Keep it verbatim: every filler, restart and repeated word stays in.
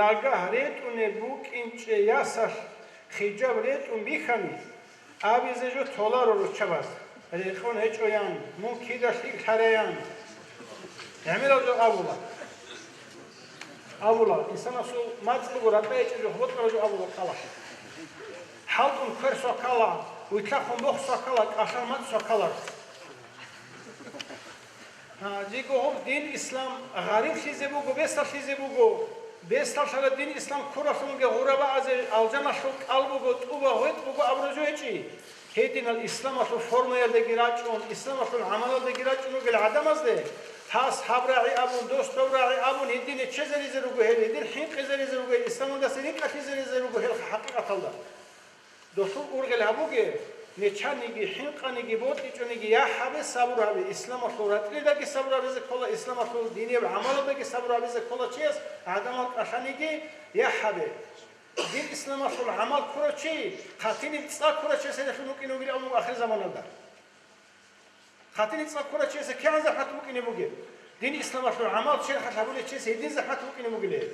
Нагагь ретӀунеб букӀинчӀей ясалъ хижаб ретӀун бихьани, абизе жо толаро руччабаз, рекъон гьечӀоян, мун кида лъикӀлъараян. ГӀемерал жо абула. Абула, инсанасул мацӀ буго, ратӀа гьечӀеб жо, боцӀараб жо абула кӀалалъ. ХӀалтӀун квер свакала, витлъахун бох свакала, кӀалъан мацӀ свакалар. Гьа, жиго гьаб дин ислам гъариблъизе буго, бесалъизе буго. Бесалъала дин ислам ккуралъунги гъураба азе алжаналъул кӀал буго, тӀуба гъветӀ буго абураб жо гьечӀи. Гьединал исламалъул формаялдеги рачӀун, исламалъул гӀамалалдеги рачӀун ругел гӀадамазде, гьас гьаб рагӀи абун, дос дов рагӀи абун, гьедин нечезаризе руго гьел, гьедин хӀинкъизаризе руго гьел, исламалдаса рикӀкӀалъизаризе руго гьел хӀакъикъаталда. Досул ургъел гьабуге, нечаниги, хӀинкъаниги, бокьичӀониги, я гьабе, сабур гьабе, исламалъул ратӀлидаги сабур гьабизе ккола, исламалъул диниял гӀамалалдаги сабур гьабизе ккола чияс, гӀадамал кӀалъаниги, я гьабе. Дин исламалъул гӀамал ккурав чи, хъатиниб цӀа ккурав чияс гьелелъун вукӀине вугилан вуго ахирзаманалда. Хъатиниб цӀа ккурав чиясе кигӀан захӀмат букӀине бугеб? Дин исламалъул гӀамал черхалъ гьабулев чиясе гьедин захӀмат букӀине бугилеб?